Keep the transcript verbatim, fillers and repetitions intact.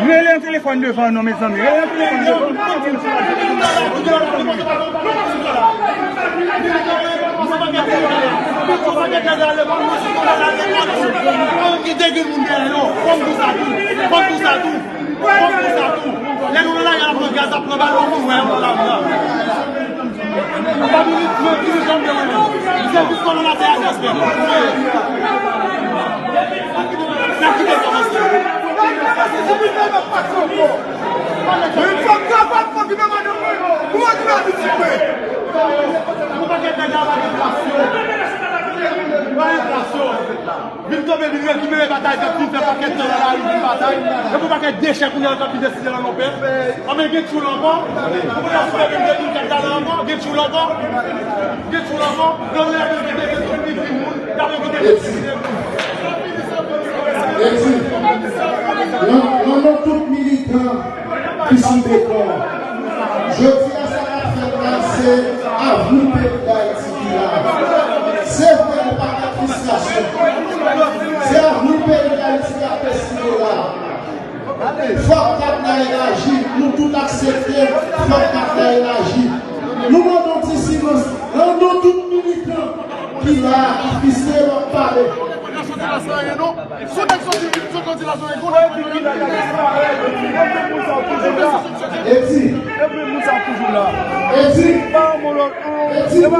Rele yon telefòn devan non, mezanmi. Rele yon telefòn devan. Kite gen moun dèyè yo. Fòm pou sa tou. Fòm pou sa tou. Fòm pou sa tou. Lè nou nan lari a, ap pran gaz, ap pran bal, nou wè yo nan lari a. Fòm nou, nou, nou janm te wè nou. Se jis kòmandatè a ki espè. N ap kite kòmanse. Yon pakèt nèg la pa gen pasyon. Pa gen pasyon. Vin kanpe, vin rekipere batay, fè, vin fè pakèt tan nan lari, vin batay. Epi yon pakèt dechè kounye a k ap vin deside nan non pèp. Anben, gen tchoul ankò. Ou konn ap fè vin de mil kat la la ankò, gen tchoul ankò. Gen tchoul ankò. Nan lè vin de mil kat, vin moun, y ap envite vin moun. Eti, nan, nan non tout militan ki sou Bekò, jodi a sa k ap fèt la, se avni peyi Dayiti ki la. Se vre, gen pakèt fristrasyon. Se avni peyi Dayiti k ap deside la. Fòk Katnay elaji, nou tout aksepte, fòk Katnay elaji. Nou mande yon ti silans, nan non tout militan ki la, ki fise, m ap pale. Sou nèg soti, soti la, soti la, Eti. Eti. Eti.